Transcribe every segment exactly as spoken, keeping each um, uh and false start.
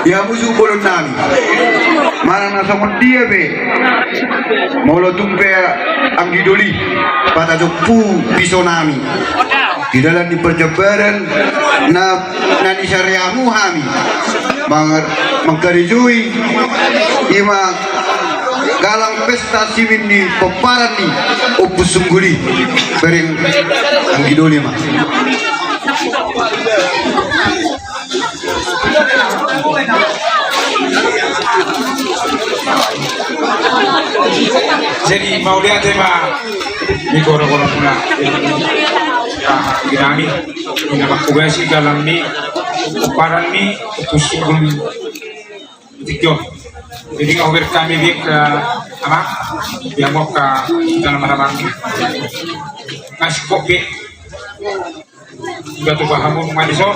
Ia musu bolon nami. Manang na songon dia pe, molo tung pe anggi doli, patajompu piso nami di dalan ni parjambaran na, na nisariamu hami mang-, mangkarejoi, ima galang pesta simin ni pomparan ni Ompu Sungguli. Bereng anggi doli ma. Jadi mauliate ma di goro-goro muna. Ah, di nami, di nama kubasi dalam ni pomparan ni Ompu Sungguli. Tiga. Jadi, nga hubereng hami, eh, ama, dia mau ka dalam mana. Ngasih kopi. Sudah tu pahamu ma dison.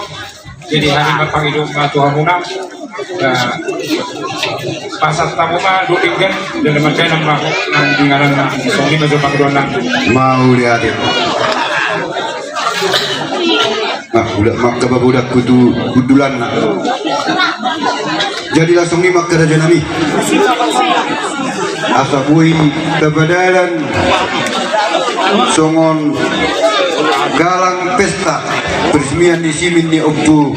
Jadi, hami ma pangido ma tu hamuna. Eh, pasahat hamu ma dua pinggan, dalam artian ma, nang di ngaran na, songon i ma jo pangidoan nami. Mauliate. Nah, udah maka babudak kutu kudulan na. Jadi langsung ni maka raja nami. Asa boi tapadalan songon galang pesta peresmian ni simin ni Ompu,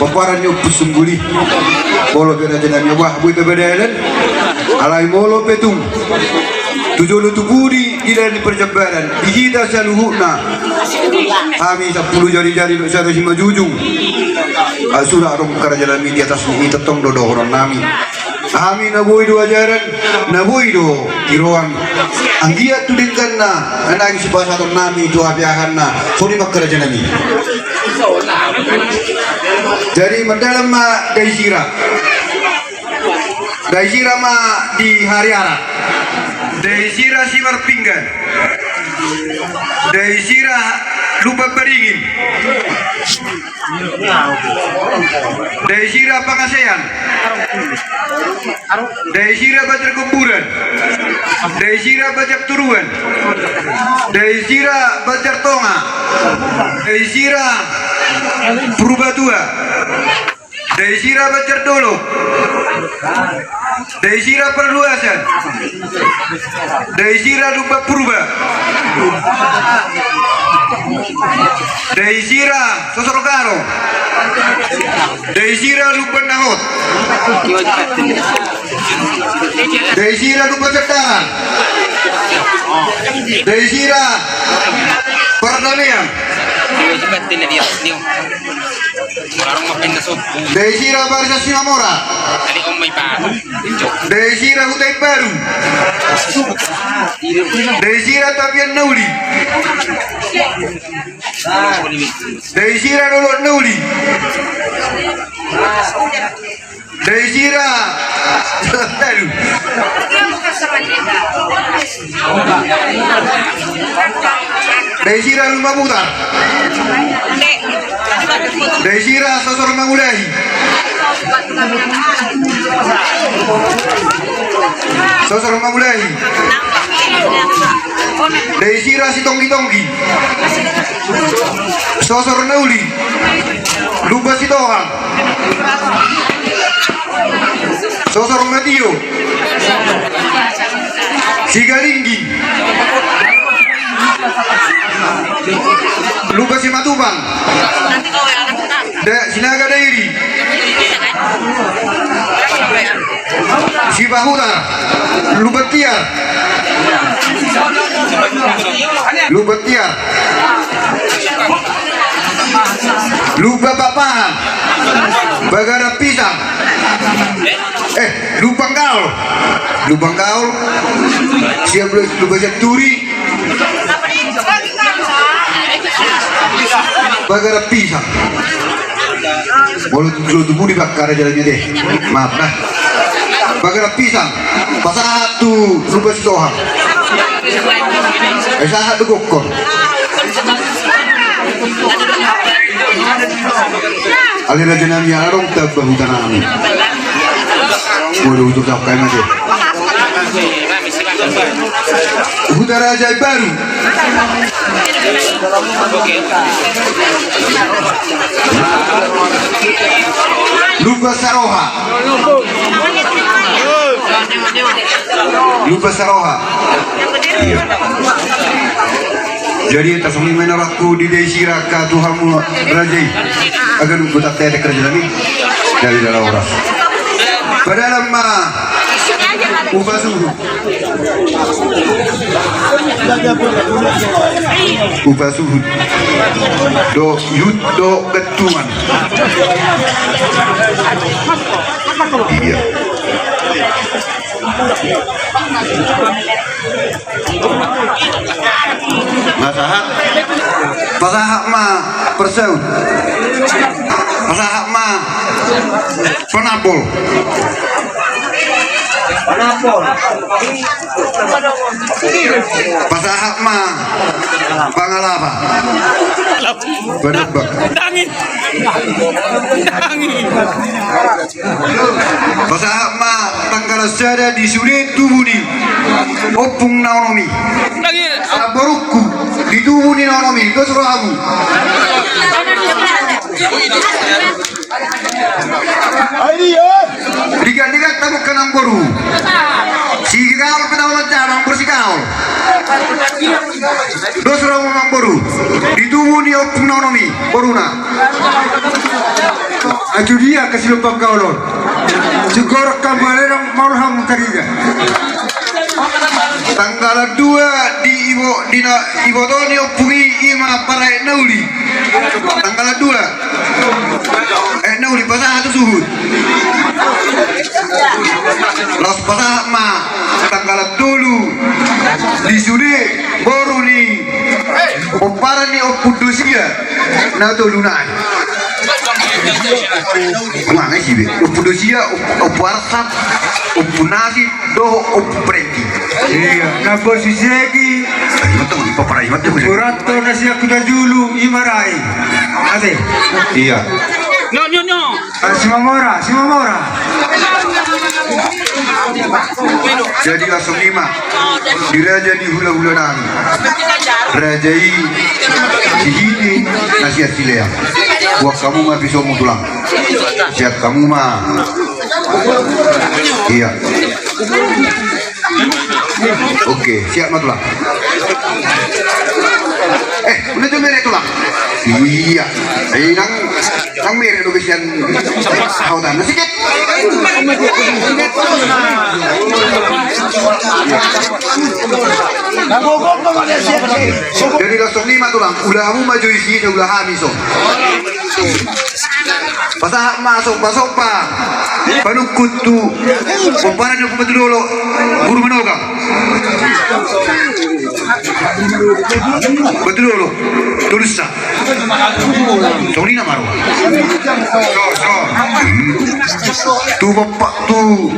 pomparan ni Ompu Sungguli. Molo pe raja nami, wah, boi tapadalan. Alai molo pe tung tu jolo tu pudi di dalan ni parjambaran, di hita saluhutna, hami sampulu jari-jari dohot sada simanjujung. Asura adong karaja nami di atas ni i, tongtong do dohonon nami. Hami na boi do ajaran, na boi do tiroan. Anggiat tu dengganna, na naeng sipasahaton nami tu hapeahanna. Songon i ma karaja nami. Jadi mardalan ma dai sira. Dai sira ma di hariara. Dai sira Simarpinggan. Dai sira Lumban Baringin. Dai sira Pangasean. Dai sira Banjar Kuburan. Dai sira Banjar Turuan. Dai sira Banjar Tonga. Dai sira Purbatua. Dai sira Banjar Dolok. Dai sira Parluasan. Dai sira Lumban Purba. Dai sira Sosor Garo. Dai sira Lumban Nahot. Dai sira Lumban Setaran. Dai sira Pardamean. Dai sira Barisan Simamora. Dai sira Hutaimbaru. Dai sira Tapian Nauli. Dai sira Dolok Nauli. Dai sira. Aduh. Dai sira Lumban Putar. Dai sira Sosor Mangulahi. Sosor Mangulahi. Dai sira Sitonggi-tonggi. Sosor Nauli. Lumban Sitohang. Sosor Matio. Sigalingging. Lumban Simatupang. Da-, Sinaga Dairi. Sipahutar. Lumban Tiar. Lumban Tiar. Lumban Pakpahan. Bagaran Pisang. Eh, Lumban Gaol. Lumban Gaol. Siap lu, Lumban Sianturi. Bagaran Pisang. Molo tu, tu, tu budi bakkara jalannya deh. Maaf nah. Bagaran Pisang. Pasahat tu Lumban Sitohang. Eh, sahat tu gokkon. Ale raja nami, adong tamba huta nami. Waduh, huta tamba nami. Huta Raja Baru. Lumban Saroha. Lumban Saroha. Iya. Jadi, tasongon i ma inna rohangku di dai sira angka tu hamu raja i. Aga nunga tangkas raja nami. Jadi dalam oras. Padalan ma. Upa suhut. Upa suhut. Do, yut, do, gantungan. Iya. Pasahat. Pasahat ma parsaut. Pasahat ma panapol. Panapol. Pasahat ma pangalapa. Panambak. Dangin. Dangin. Pasahat ma tanggalan sada di sude tubu ni ompung na onom i. Namborungku, di tubu ni na onom i, dos rohamu. Digandigan tamu ke namboru. Si Gaol pe tamu manjalo namboru si Gaol. Dos rohamu namboru. Di tubu ni ompung na onom i, boruna. Aju dia kasi lompa gaolon. Sugorok kamu ale nang maulham tariga. Tanggalan dua di ibo, di na, iboto ni ompung i ima paraet na uli. Tanggalan dua. Aet na uli pasahat tu suhut. Laos pasahat ma tanggalan tolu di sude boru ni pomparan ni ompung Dosia. Na tolu nai. Mangai si be. Ompu Dosia, Ompu Arsap, Ompu Nasib, dohot Ompu Preti. Iya, na bos si Segi. Ima tong, ima parai, ima tong. Ompu Ratto na sian Huta Julu, ima rai. Ate. Iya. Nyo, nyo, nyo. Ah, si Mamora, si Mamora. Jadi langsung ima. Di raja ni hulahula nami. Raja i si Hini na sian Silean. Buat hamu ma pisomu tulang. Siap hamu ma. Iya. Oke, siap ma tulang. Eh, udah jom beres tulang. Iya. Eh, nang Nang mere do besian. Hau tanah sikit. Jadi langsung ima tulang, ulamu maju isi, ulah hami so. Pasahat ma somba-somba. Panungkun tu pomparan ni Ompu Batudolo, Guru Manogang. Batudolo, Tolusa. Tolina maru. So, so. Hmm. Tu bapa, tu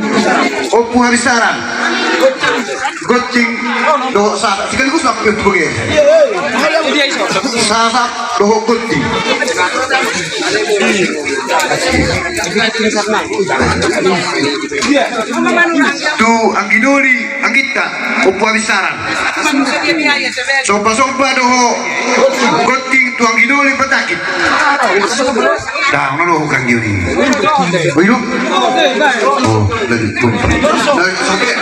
Ompu Habis Saran. Gonting dohot Sasak, sekaligus laku tu bage. Sasak dohot Gonting. Tu anggidoli, anggitta, Ompu Habis Saran. Somba-somba dohot Gonting tu anggidoli patakit. Dah, mana dohot anggidoli? Oh, iyo. Oh, dari pun. Dari sampai.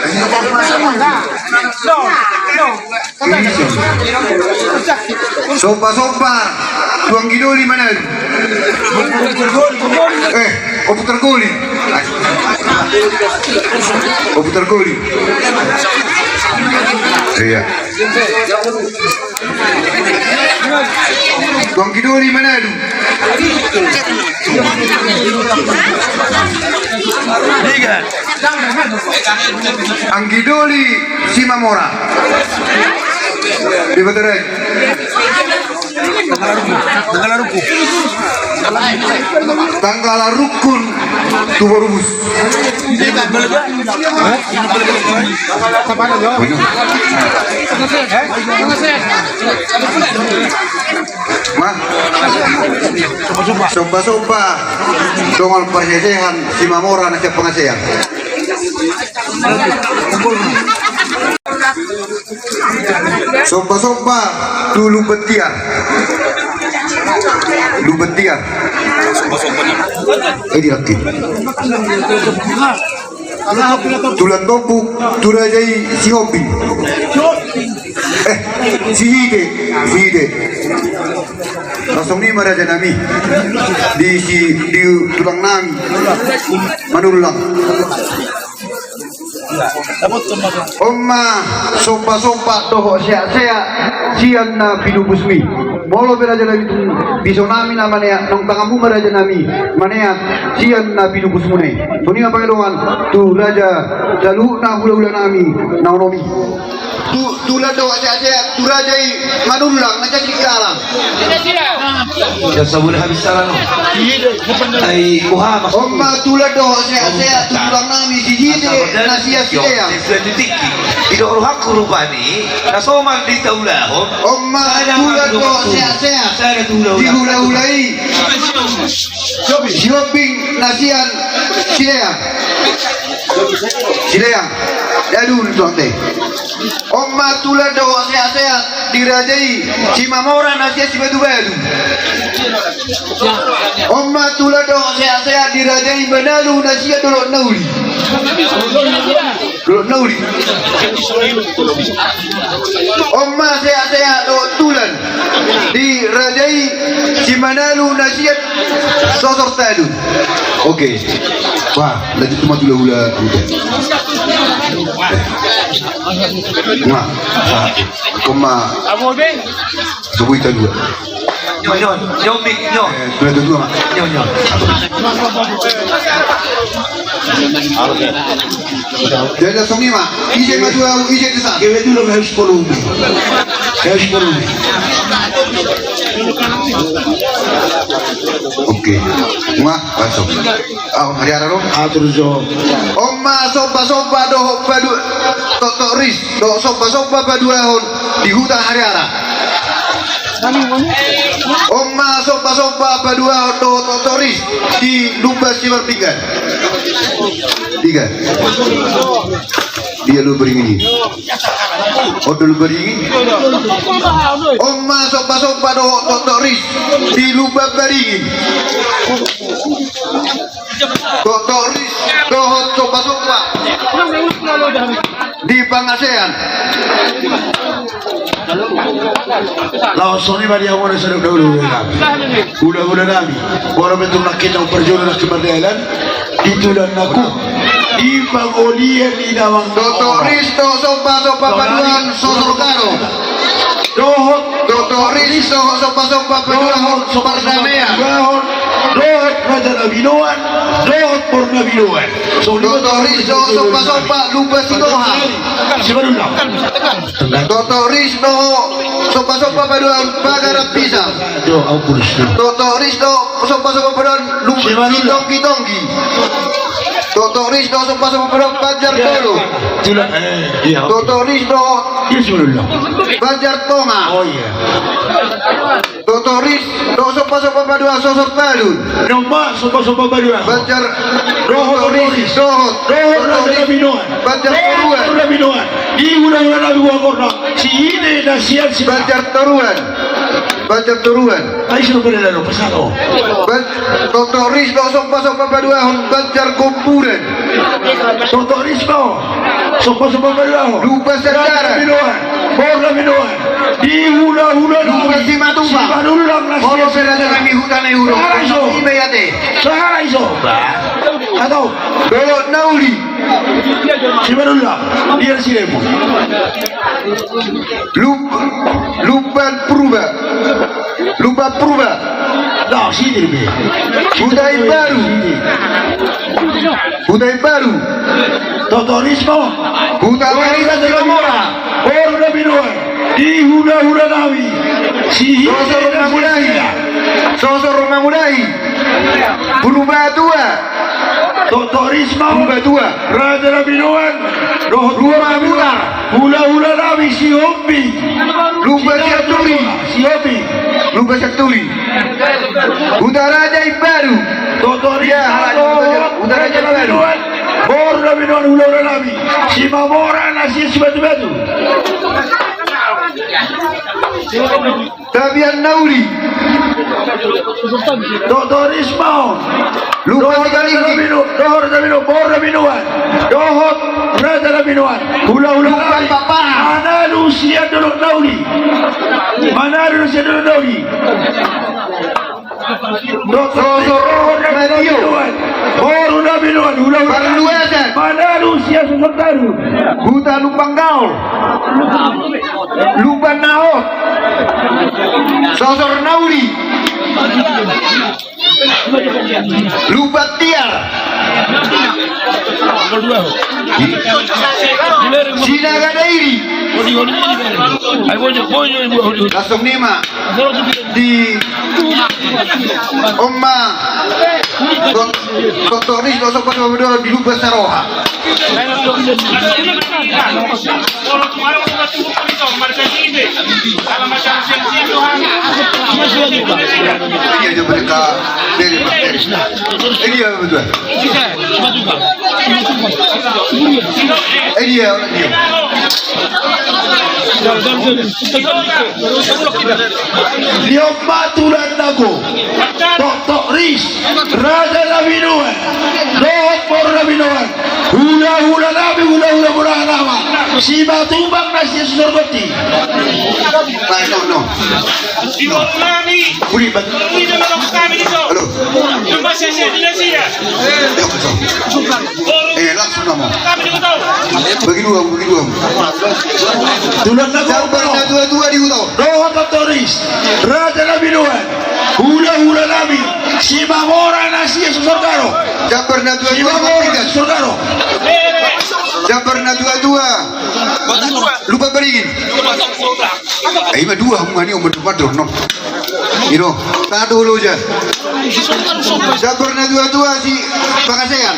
Somba-somba tu anggidoli mana? Eh, Ompu Tergoli. Oh, putar koli. Iya. Tuan Gidoli Manado. Anggidoli Simamora. Di Baterai. Tanggala Rukun tu Borubus. Somba-somba dongan parhesehan Simamora na siap pangasean. Somba-somba tu Lumban Tiar. Lumban Tiar. Eh, di Rakit. Tulan Tombuk, tu raja i Sihombing. Eh, Sihite, Sihite. Langsung ni ma raja nami. Di si, di tulang nami. Manullang. On ma somba-somba dohot sehat-sehat sian na pinupusmi. Molo pe raja nami tung biso nami na maneat, naung tanganmu ma raja nami maneat sian na pinupusmuna i. Songon i ma pangidoan tu raja saluhutna hula-hula nami na onom i. Tu, tulan dohot sehat-sehat tu raja i Manullang na jadi kalang. Ya, sabun habis salam. Ai, kuha, Mas. On ma tulan dohot sehat-sehat tu tulang nami Sihite na sian Sileang. Di dohot hakku rupani na somal ditaulahon. On ma tulan dohot sehat-sehat di hula-hula i. Sihombing na sian Sileang. Sileang. Dadu tu ate. On ma tulan dohot sehat-sehat di raja i Simamora na sian Sibatu Balu. On ma tulan dohot sehat-sehat di raja i Manalu na sian Dolok Nauli. Dolok Nauli. On ma sehat-sehat dohot tulan di raja i Simanalu na sian Sosor Talu. Oke. Wah, lanjut tu ma hula-hula. Wah, wah. Koma. Sebut dua. Nyo, nyo, nyo, mik, nyo. Eh, dua, dua, dua, Mak. Nyo, nyo. Jadi, langsung ni, Mak. Ije ma dua, ije tu sa. Kebetulan harus kolom. Harus kolom. Oke. Mak, langsung. Au, hariara ro. Atur jo. On ma somba-somba dohot padu-, toktok ris, dohot somba-somba paduahon di huta hariara. On ma somba-somba paduahon dohot toktok ris di Lumban Simarpinggan. Tiga. Dia lu beringin. On do lu beringin. On ma somba-somba dohot toktok ris di Lumban Baringin. Toktok ris dohot somba-somba di pangasean. Laos songon i ma di hamu na sadok na hula-hula nami. Hula-hula nami. Molo pe tung nangkin na umparjolo nangkin mardalan. Di tulan na ku. Di pangolian ni damang. Toktok ris dohot somba-somba paduahon Sosor Karo. Dohot. Toktok ris dohot somba-somba paduahon Pardamean. Dohot Raja Nabinoan. Dohot Bor Nabinoan. Toktok ris dohot somba-somba Lumban Sitoha. Sibarula. Toktok ris dohot somba-somba paduahon Pagar Ampisa. Toktok ris dohot somba-somba paduahon Lumban Sitonggi-tonggi. Toktok ris dohot somba-somba paduahon Banjar Tolo. Toktok ris dohot Banjar Tonga. Toktok ris dohot somba-somba paduahon Sosor Talun. Nomba somba-somba paduahon Banjar. Dohot ris dohot Banjar Toruan. Di hula-hula nami, Sihite na sian Banjar Toruan. Banjar Toruan. Ai sudah pada lalu pasado. Toktok ris dohot somba-somba paduahon Banjar Gomburan. Toktok ris dohot somba-somba paduahon Lumban Sandaran. Bor Nabinoan. Di hula-hula nami Lumban Simatupang. Sibarula. Molo pe raja nami huta na i hurung. Sahara iso. Sahara iso. Atau Dolok Nauli. Simanullang. Dia si Remo. Lub-, Lumban Purba. Lumban Purba. Nah, sini be. Huta Imbaru. Huta Imbaru. Totorismo. Huta Marita Sinomora. Boru na binoan. Di hulahula nami. Si Sosor Mangulahi. Sosor Mangulahi. Purbatua. Totorismo. Purbatua. Raja na binoan. Dohot Purbatua. Hulahula nami Sihombing. Lumban Sianturi. Sihombing. Lumban Sianturi. Huta Raja Imbaru. Totorismo. Huta Raja Imbaru. Boru na binoan hulahula nami. Simamora na sian Sibatubatu. Tapian Nauli. Totorismo. Lumban Simalinggi. Dohot na binoan, boru na binoan. Dohot raja na binoan. Hulahula nami. Lumban Papahan. Manalu sian Dolok Nauli. Manalu sian Dolok Nauli. Sosor Matio. Boru na binoan, hulahula. Parluasan. Manalu sian Sosor Taru. Huta Lumban Gaol. Lumban Naot. Sosor Nauli. Lumban Tiar. Sinaga Dairi. Langsung nima. Di Oma Doktor Ris, Doktor Ris, Doktor Ris, di Lumban Saroha. Iya, dia mereka. Dia, dia, dia. Ini ya, betul. Ini ya, dia. Di Oma Tulan Nago, Doktor Ris, raja na binoan, dohot boru na binoan, hulahula nami, hulahula bona nama, Simatupang na sian Sosor Gonti. Baik, no, no. Di boru nami. Budi, bat. Di boru nami, di boru nami. Halo. Di boru nami, di boru nami. Eh, langsung nama. Bagi dua, bagi dua. Tulan Nago. Jambar na tua-tua di Huta. Dohot Doktor Ris. Raja na binoan. Hulahula nami. Simamora na sian Sosor Karo. Jambar na tua-tua. Simamora na sian Sosor Karo. Jambar na tua-tua. Lumban Beringin. Eh, ima dua, hubungan ini, Oma, Oma, no. Ino, tahan dulu aja. Jambar na tua-tua si Pangasean.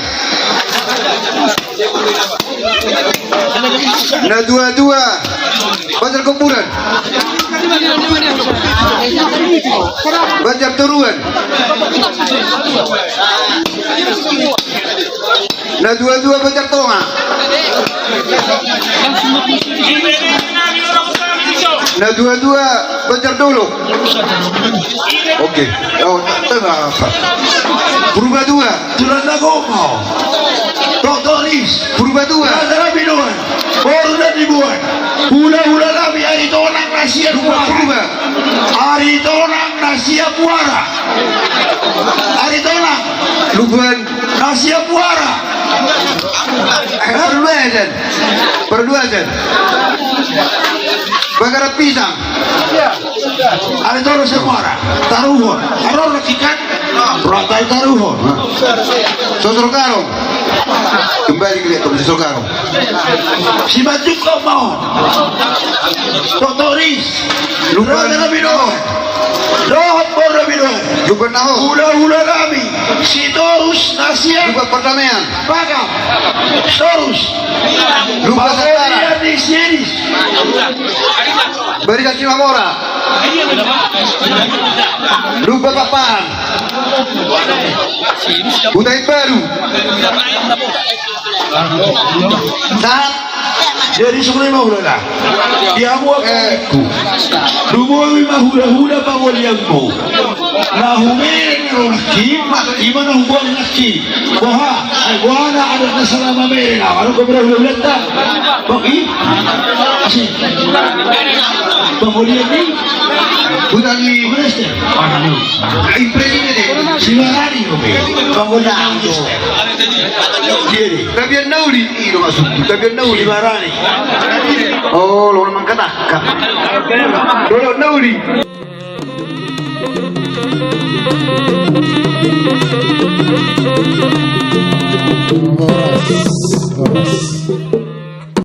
Na tua-tua Banjar Kuburan. Banjar Toruan. Na tua-tua Banjar Tonga. Na tua-tua Banjar Dolok. Oke. Oh, tengah apa? Purbatua. Tulan Nago. Doktor Ris. Purbatua. Raja na binoan. Boru na binoan. Hulahula nami Aritonang na sian Muara. Purba. Aritonang na sian Muara. Aritonang. Lumban. Na sian Muara. Eh, Parluasan. Parluasan. Bagaran Pisang. Aritonang sian Muara. Taruhon. Aror na kikan. Ratai Taruhon. Sosor Karong. Kembali ke lihat Sosor Karong. Simanjungan ma on. Doktor Ris. Lumban. Raja na binoan. Dohot boru na binoan. Lumban Naho. Hulahula nami. Sitorus na sian. Lumban Pardamaian. Bagam. Sitorus. Lumban Santara. Paborian ni Sinis. Barisan Simamora. Lumban Papahan. Huta Imbaru. Sahat. Jadi songon i ma hulahula. Di hamu angka, eh, ku. Lumobi ma hulahula pangolianmu. Na hubereng ro nangkin, ima na hubereng nangkin. Boha, ai boha na adat na sala mamereng, ahu ro hubereng hulahulanta. Bagi? Pangolian ni? Hutang ni. Mana ni? Ai, presiden deh. Sibarani, oke. Pangolian. Dia ni. Tapi yang nauli, ino maksudku. Tapi yang nauli. Sibarani. Oh, lo memang kata. Dolo nauli.